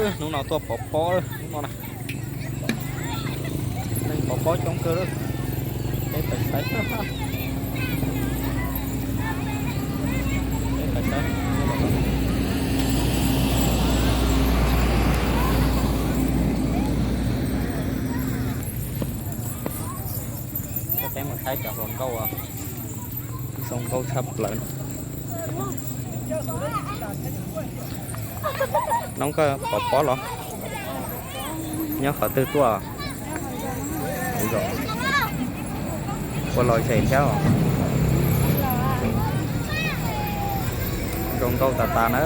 Hnub no tuaj pov pob, hnub no na, neeg pov pob coob kawg lawm. Peb pais saib, peb pais saib. Peb mus saib cov hluas nkauj, zoo nkauj tshaj plaws. Noob, koj pov pob los? Nyob qhov twg tuaj? Ua los zem thiab. Zoo nkauj tas tas na.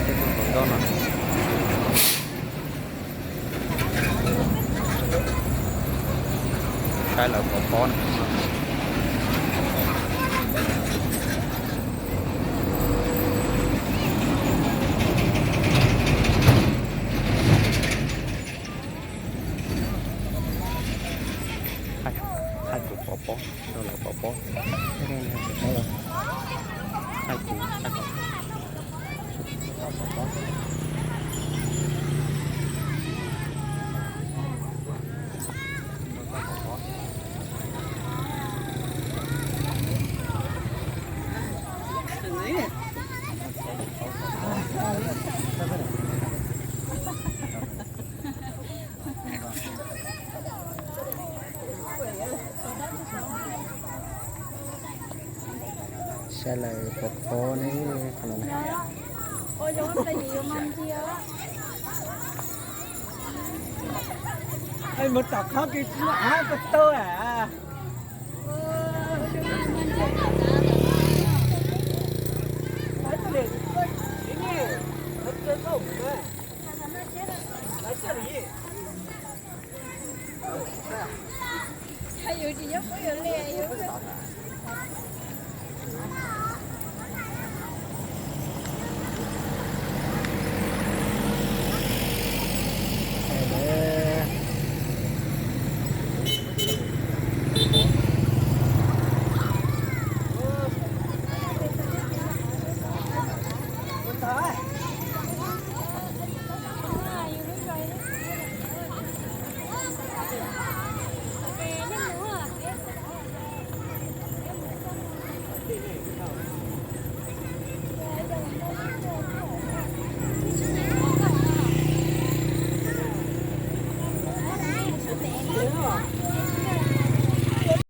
Peb tus hluas nkauj no. Saib lawv pov pob na. Hais kuv pov pob, rau lawv pov pob. Hais kuv, hais kuv. Saib lawv pov pob ne. Mus tom qhov kis av pas tau a. Yus tsis nyob kuv yuav li yus.